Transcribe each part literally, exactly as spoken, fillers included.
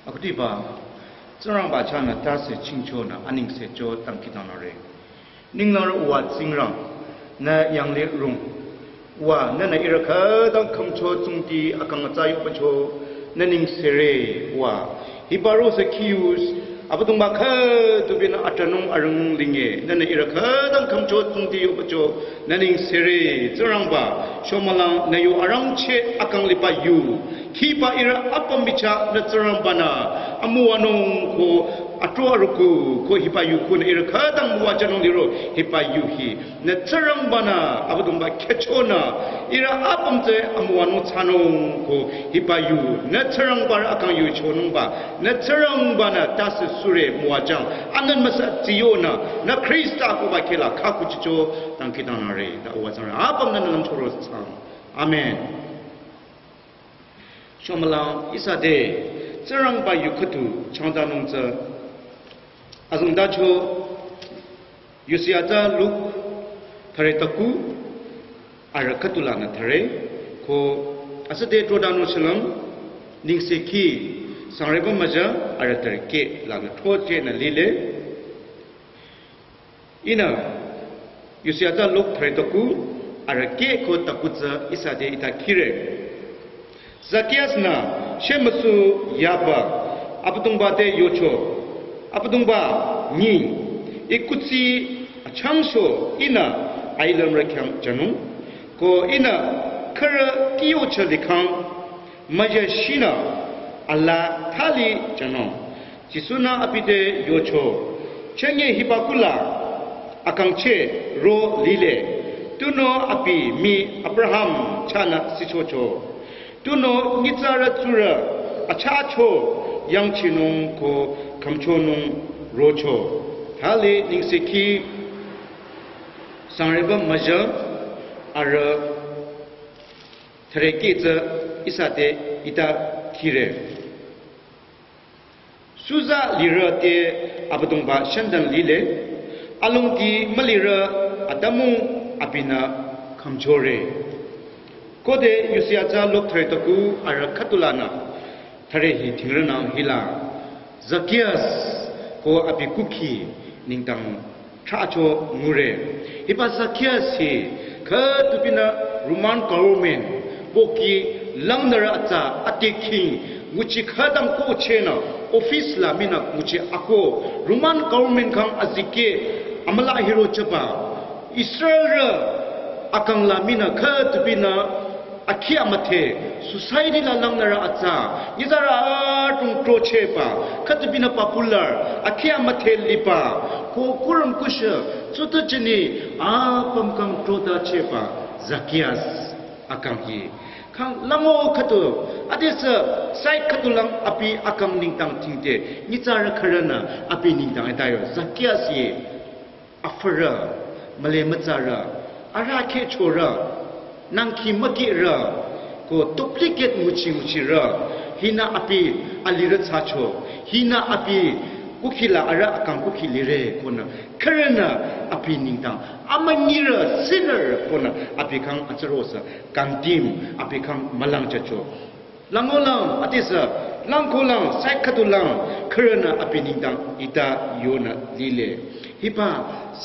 Akhudiba, Tsingrangba chahnü tase chingchonü anengse cho dangkhidangnangre. Ninglang uwa Tsingrang, nü yanglih rung. Uwa, nünü ihrü khütang khümcho tsungti akang atsa yohpücho, nü nengsere uwa. Hiba rosü kiyus, Abüdongba khütupinü atranung arüngung linge, nünü ihrü khütang khümcho tsungti yohpücho, nü nengsere Tsingrangba, shomülang nü yu arangcheh akang liba yu. Khiba ihrü apüm bichah nü Tsingrangbanü amüwanung ko atro arüku ko hiba yu ko nü ihrü khütang müwajünung liro hiba yu hi. Nü Tsingrangbanü Abüdongba khechonü ihrü apüm tsü amüwanung thsanung ko hiba yu. Nü Tsingrangba akang yu chonungba. Nü Tsingrangbanü tase sure müwajüng. Anün müsa tsiyonü. Nü Khrista kuba khehla khakuchicho dangkhidangnangre. Ta uwa Tsingrang apümnü nü lümchoro thsang. Amen. Shomülang ihsa te Tsingrangba yu khüdu changdanung tsü azengtacho yusi atsa Luk thüre taku arüh khüdu lanü thüre ko asüde trodanung shilüm nengsekhi sangreba müja arüh thüre keh lanü throchehnü lile. Ihnü, yusi atsa Luk thüre taku, arüh keh ko taku tsü ihsa te ita khire. Zakias-nü shemüsu yaba, Abüdongba te yocho. Abüdongba nyi, I kuthsi achangsho ihnü ailümrü khyang jünung. Ko ihnü khürü kiyocha likhang, müja shinü alaa thali jünung. Jisu-nü abi te yocho, chünye hiba kula akangcheh ro lile, tunüo abi mii Abraham chahnü sichocho. Tunüo nyitsarü tsurü achacho yangchinung ko khümchonung rocho. Thali nengsekhi sangreba müja arüh thüre keh tsü ihsa te ita khire. Suza lirü te Abüdongba shandan lile, alongdi mülirü atümung abinü khümchore. Khode yusi atsa Luk thüre taku arüh khüdu lanü thüre hi thingrünang hila Zakias ko abi kukhi nengdang thrahcho ngure. Hiba Zakias hi khütupinü Roman government pohki langnürü atsa ate king nguchi khütang kohchehnü office la minü nguchi ako Roman government khyang azikeh amüla hirochaba Israelrü akang la minü khütupinü akhi amüdhe society la langnürü atsa nyitsarü adrong trochehba khütupinü popular akhi amüdhe liba ko kurüm kushü tsutüchini apüm khyang trotachehba Zakias akang hi. Khang lango khüdu adesü side khüdu lang abi akang nengdang thingte nyitsarü khürünü abi nengdang itayo Zakias hi. Afürü, müle mütsarü, arahkheh chorü, nangkhi mükihrü, ko duplicate nguchi nguchirü, hinü abi alirü thsacho, hinü abi kukhi la arüh akang kukhi lire konü, khürünü abi nengdang, amünyirü sinner konü abi khyang atsürosü, condemn abi khyang mülang jücho. Lango lang, adesü, langko lang, side khüdu lang, khürünü abi nengdang ita yonü lile. Hiba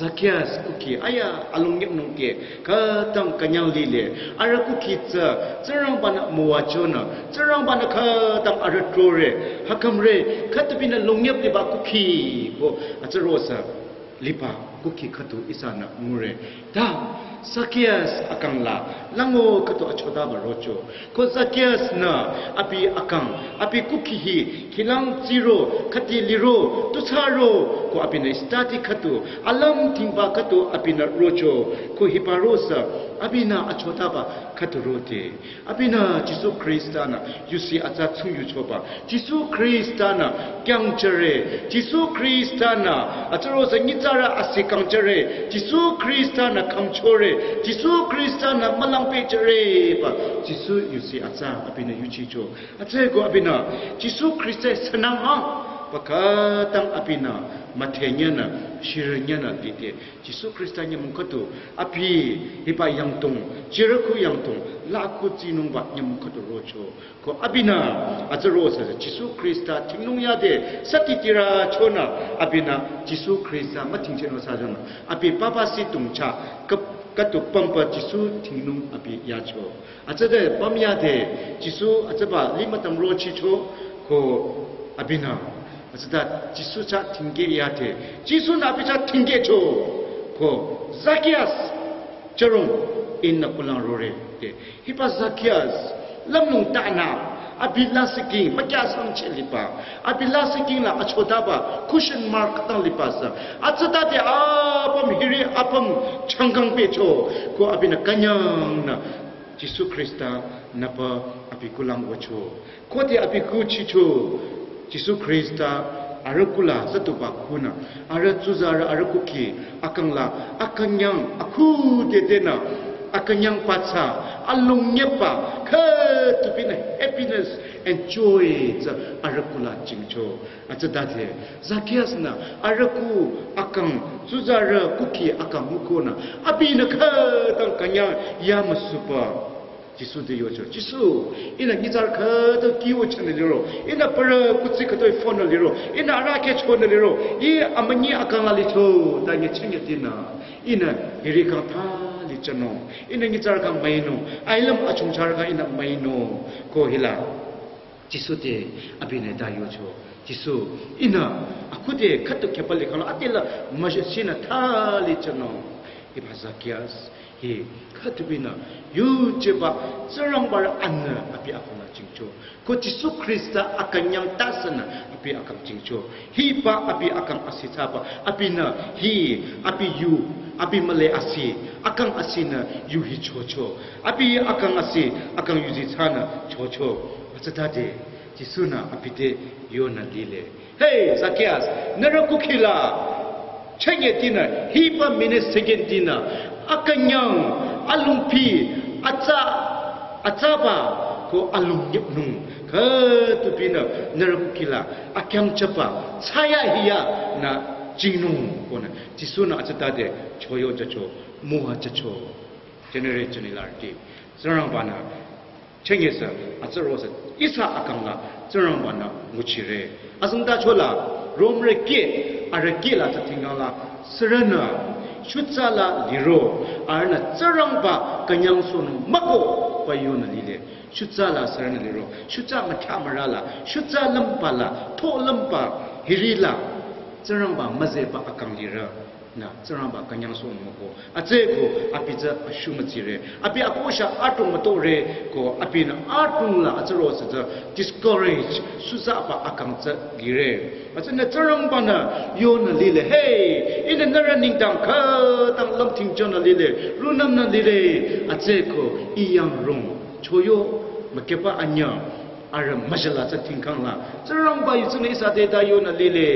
Zakias kukhi, aya, alongyep nungke, khütang künyang lile. Arüh kukhi tsü, Tsingrangbanü müwajünü, Tsingrangbanü khütang arüh trore, hakamre, khütupinü longyep liba kukhi, ko, atsürosü. Liba kukhi khüdu ihsanü ngure. Ta, Zakias akang la, lango khüdu achotaba rocho. Ko Zakias-nü abi akang, abi kukhi hi, khilang tsiro, khüti liro, tuthsaro, ko abinü study khüdu, alüm thingba khüdu abinü rocho, ko hiba rosü, abinü achotaba khüdu rote. Abinü Jisu Khrista-nü yusi atsa tsungyuchoba. Jisu Khrista-nü kyangchare. Jisu Khrista-nü atsürosü nyitsarü asi kangchare. Jisu Khrista-nü khümchore. Jisu Khrista-nü mülangpehchare ba. Jisu yusi atsa abinü yuchicho. Atsüko abinü Jisu Khrista sünang ha. Pakatang abinü, müthenyünü, shirünyünü lide. Jisu Khrista nyümong khüdu, abi, hiba yangdong, chirüku yangdong, la kutsinungba nyümong khüdu rocho. Ko abinü, atsü rosa, Jisu Khrista, thingnung yade, sati tira chonü, abinü, Jisu Khrista, müthingchenung sa jonü, abi papa si tongcha, kap-, katu pampa Jisu thingnung abi yacho. Atsüde pamyade, Jisu atsüba lima tam rochicho, ko abinü. Atsüta Jisu cha thingke yade, Jisu nü abi cha thingkecho, ko Zacchaeus, charong, inü kulang rore, de. Hiba Zacchaeus, lamnung tanü, abi lasih king, makya sang che liba, abi lasih king la achotaba, question mark tang liba sa. Atsüta de apam hiri apam changkang pecho, ko abinü künyangnü, Jisu Khrista nüpa abi kulang wacho. Khode abi kuchicho, Jisu Khrista arüh kula satuba kunü, arüh tsuzarü arüh kuki, akang la, akünyang, akhudedenü, akünyang patsa, alung nyepa, khütupinü happiness and joy tsü arüh kula jingcho. Atsütade, Zacchaeus nü, arüh ku akang, tsuzarü kuki akang mukonü, abinü khütang künyang yamüsuba. Jisu te yocho, Jisu, ihnü nyitsarü khütang kiwo chanü liro, ihnü parü kutsi khütoi phonü liro, ihnü arahkheh chonü liro, ih amünyi akang la licho, ta nye chenye tinü, ihnü hiri kang thali chanung, ihnü nyitsarü kang müinung, ailüm achungcharü kang ihnü müinung, ko hila. Jisu te abinü ta yocho, Jisu, ihnü, akhude khütu khepa likhang la, adela müjhsinü thali chanung, hiba Zacchaeus, hi, khütupinü, yujeba, Tsingrangba rü anü, abi akang la jingcho. Ko Jisu Khrista akünyang tasanü, abi akang jingcho. Hiba abi akang asi thsaba, abinü, hi, abi yu, abi müle asi, akang asinü, yu hi chocho. Abi akang asi, akang yuzi thsanü, chocho. Atsütade, Jisu nü abi te yonü lile. Hey, Zacchaeus, nührü kuki la, chenye tinü, hiba minute second tinü, akünyang, alungpi, atsa, atsaba, ko alung nyepnung, khütupinü, nührü kuki la, akyang chapa, tsaya hiya, nü, jingnung, konü, Jisu nü atsütade, choyo jacho, müwa jacho, generation ilarti, Tsingrangba nü, Chenye sü, atsü rosa, ihsa akang la, Tsingrangba nü nguchire. Azengtacho la, Romrü keh, arüh keh la tsü thingkang la, sürünü, shutsa la liro, arühnü Tsingrangba künyangsohnung mükoh pü yonü lile. Shutsa la sürünü liro, shutsa müthya müra la, shutsa lümba la, tho lümba, hiri la, Tsingrangba müzeba akang lirü. Nü, Tsingrangba künyangsohnung mükoh. Atsüko, abi tsü ashu mütsire. Abi akosha atung mütore, ko abinü atung la atsü rosa tsü discourage, suzaba akang tsü lire. Atsünü Tsingrangba nü yonü lile. Hey, ihnü nührü nengdang khütang lümthing chonü lile. Rungnümnü lile. Atsüko, ih yangrong. Choyo, mükehba anyüh. Arüh müjala tsü thingkang la. Tsingrangba yu tsünü ihsa te ta yonü lile.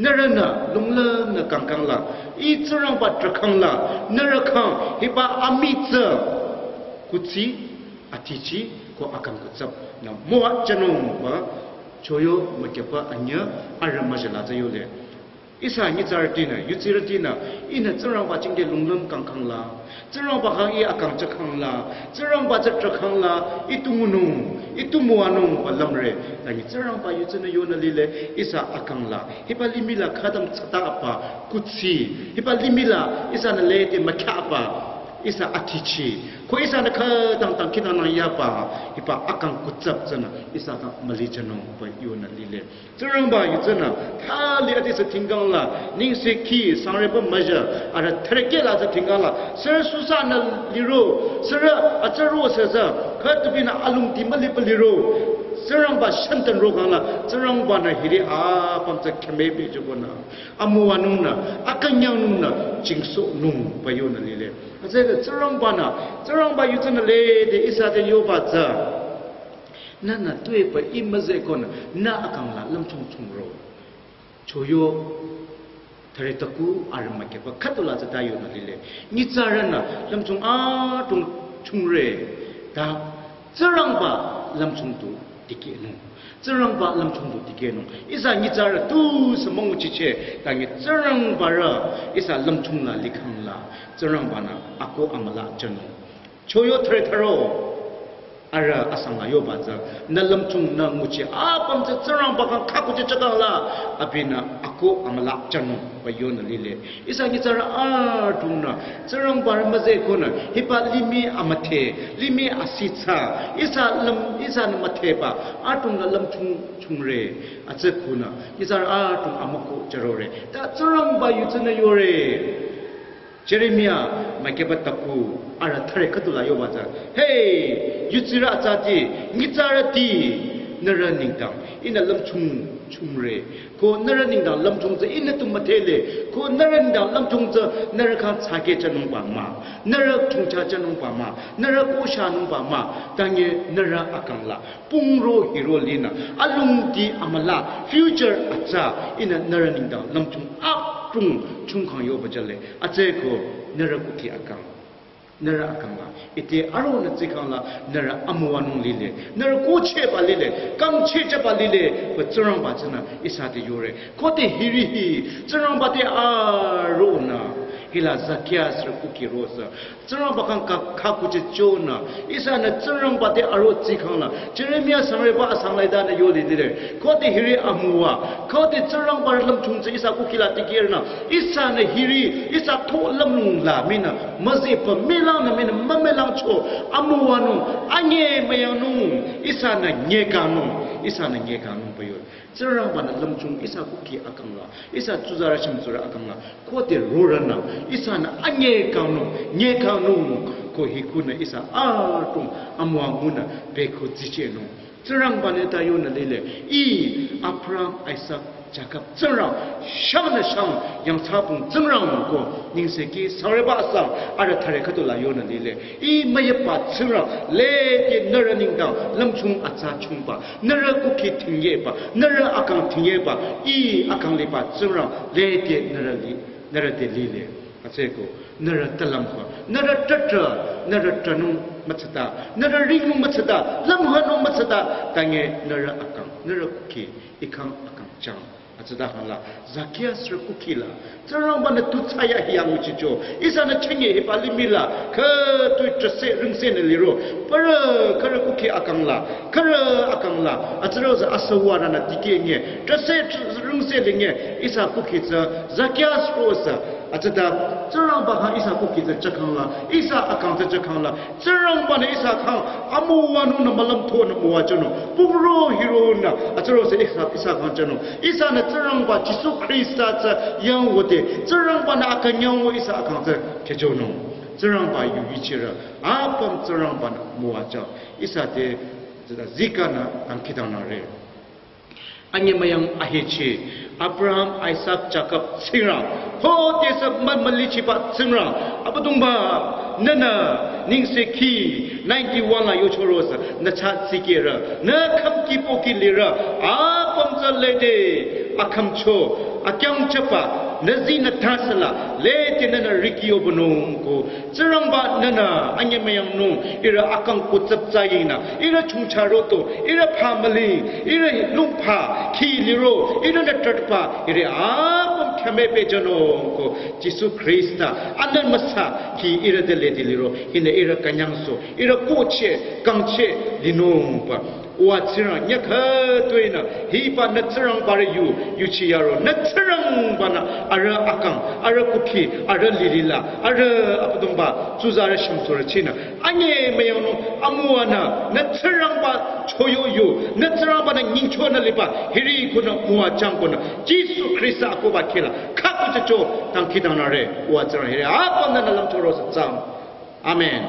Nührünü lunglümnü kangkang la, ih Tsingrangba trahkhang la, nührü khyang hiba amitsü, kutsi, atichi, ko akang kutsap, nü müwa chanung pü, choyo mükehba anyüh, arüh müjala tsü yole. Ihsa nyitsarütinü, yutsirütinü, ihnü Tsingrangba jingte lunglüm kangkang la, Tsingrangba khyang ih akang chahkhang la, Tsingrangba tsü trahkhang la, ih tu ngunung, ih tu müwanung pü lümre. Tanyi Tsingrangba yu tsünü yonü lile, ihsa akang la. Hiba limih la khütang tsata apa, kutsi. Hiba limih la, ihsanü lede mükya apa, ihsa atichi. Ko ihsanü khütang tangkita nang yaba, hiba akang kutsap tsünü, ihsa khyang müli chanung pü yonü lile. Tsingrangba yu tsünü, thali adesü thingkang la, nengsekhi, sangreba müja, arüh thürekeh la tsü thingkang la, sürü susanü liro, sürü atsü rosa tsü, khütupinü alungti müliba liro, Tsingrangba shantan rokang la, Tsingrangba nü hiri apüm tsü khümepehcho konü, amüwanung nü, akünyangnung nü, jingsohnung pü yonü lile. Atsüko Tsingrangba nü, Tsingrangba yu tsünü lede ihsa te yoba tsü. Nühnü tuepü ih müzeh konü, nü akang la lümchung chungro. Choyo, thüre taku arüh mükehba khütula tsü ta yonü lile. Nyitsarünü lümchung atung chungre. Ta Tsingrangba lümchung tu Tikehnung. Tsingrangba lümchung du tikehnung. Ihsa nyitsarü tusü münguchicheh. Tangi Tsingrangba rü ihsa lümchung la likhang la. Tsingrangba nü akoh amülah jünung. Choyo thre tharo. Arüh asang la yoba tsü. Nü lümchung nü nguchi apüm tsü Tsingrangba khyang khakuchi chakang la. Abinü akoh amülah jünung. Ba yonü lile. Ihsa nyitsarü adrongnü, Tsingrangba rü müzeh konü, hiba limih amüdhe, limih asitsa, ihsa lüm, ihsanü müdheba, adrongnü lümchung chungre, atsü konü, nyitsarü adrong amükoh jürore. Ta Tsingrangba yu tsünü yore. Jeremia, mükeba taku, arüh thre khüdu la yoba tsü. Hey, yutsirü atsati, nyitsarüti, nührü nengdang, ihnü lümchung chungre. Ko nührü nengdang lümchung tsü ihnü tu müdhele. Ko nührü nengdang lümchung tsü nührü khyang tsakeh jünungba mah. Nührü chongcha jünungba mah. Nührü koshanungba mah. Tangi nührü akang la. Pungro hiro linü. Alongdi amülah. Future atsa. Ihnü nührü nengdang lümchung adrong chungkhang yoba jüle. Atsü ko nührü kukhi akang. Nührü akang la, ite aronü tsikhang la, nührü amüwanung lile, nührü kohchehba lile, kangchehchehba lile, ba Tsingrangba tsünü ihsa te yore. Khode hiri hi, Tsingrangba te aronü, hila Zakias rü kukhi rosü. Tsingrangba khyang kha, khakuchi chonü, ihsanü Tsingrangba te aro tsikhang la, Jeremia sangreba asang la itanü yole dire. Khode hiri amüwa, khode Tsingrangba rü lümchung tsü ihsa kukhi la tikehrünü, ihsanü hiri, ihsa tho lümlong la, minü, müzeh pü mülangnü minü, mümelangcho, amüwanung, anyemüyangnung, ihsanü nyekanung, ihsanü nyekanung pü yo. Tsingrangba nü lümchung ihsa kukhi akang la, ihsa tsuzarü shümtsurü akang la, khode rorünü, ihsanü anyekanung, nyekanung, ko hikunü ihsa adrong, amüwa ngunü, bekhu tsichehnung. Tsingrangba nü ta yonü lile, ih Abraham, Isaac, Jacob Tsingrang, shangnü shang, yangthsapung Tsingrang ko, nengsekhi sangreba asang, arüh thre khüdu la yonü lile, ih müyepü Tsingrang, lede nührü nengdang, lümchung atsa chungba, nührü kukhi thingyeba, nührü akang thingyeba, ih akang liba Tsingrang, lede nührü li, nührü te lile. Atsü ko, nührü talümba, nührü tata, nührü tanung mütsata, nührü ringnung mütsata, lümhanung mütsata, tangi nührü akang, nührü kukhi, ikhang akang chang. Atsüta khyang la, Zakias rü kukhi la, Tsingrangba nü tu thsayahiya nguchicho, ihsanü chenge hiba limih la, khütoi trase ringse nü liro, parü, khürü kukhi akang la, khürü akang la, atsüro za asüwa rünü tikeh nge, trase tr-, ringse linge, ihsa kukhi tsü, Zakias rosü, atsüta, Tsingrangba khyang ihsa kukhi tsü chakhang la, ihsa akang tsü chakhang la, Tsingrangba nü ihsa khyang, amüwanung nü mülümthonü müwajünung, pungro hironü, atsürosü ihsa, ihsa khyang jünung, ihsanü Tsingrangba Jisu Khrista tsü yangwode, Tsingrangba nü akünyangwo ihsa akang tsü khyajünung, Tsingrangba yu yichirü, apüm Tsingrangba nü müwajü, ihsa te, tsüta zikanü, dangkhidangnangre. Anyemüyang ahechi, Abraham, Isaac, Jacob, Tsingrang. Khodesü mü-, mülichiba Tsingrang. Abüdongba, nünü, nengsekhi, ninety-one la yochorosü, nü chah tsikehrü, nü khümki pohki lirü, apüm tsü lede, akhümcho, akyangchaba, nü zi nü thasüla, lede nünü riki yobünung ko, Tsingrangba nünü anyemüyangnung, ihrü akang kutsap tsayinü, ihrü chongcha roto, ihrü family, ihrü lungpha, khi liro, ihrü nü tatpha, ihrü apüm khyamepehjünung ko, Jisu Khrista, anün müsa, khi ihrü te lede liro, hinü ihrü künyangsoh, ihrü kohcheh, kangcheh, linungba. Uwa Tsingrang, nyüh khütoinü, hiba nü Tsingrangba rü yu, yuchiyaro, nü Tsingrangba nü, arüh akang, arüh kukhi, arüh lilila, arüh Abüdongba, tsuzarü shümtsurü chinü, anyemüyangnung, amüwanü, nü Tsingrangba choyo yu, nü Tsingrangba nü nyingchonü liba, hiri kunü, müwajüng kunü, Jisu Khrista akohba khehla, khakuchicho, dangkhidangnangre, uwa Tsingrang hiri, apüm nü nü lümchorosü tsang. Amen.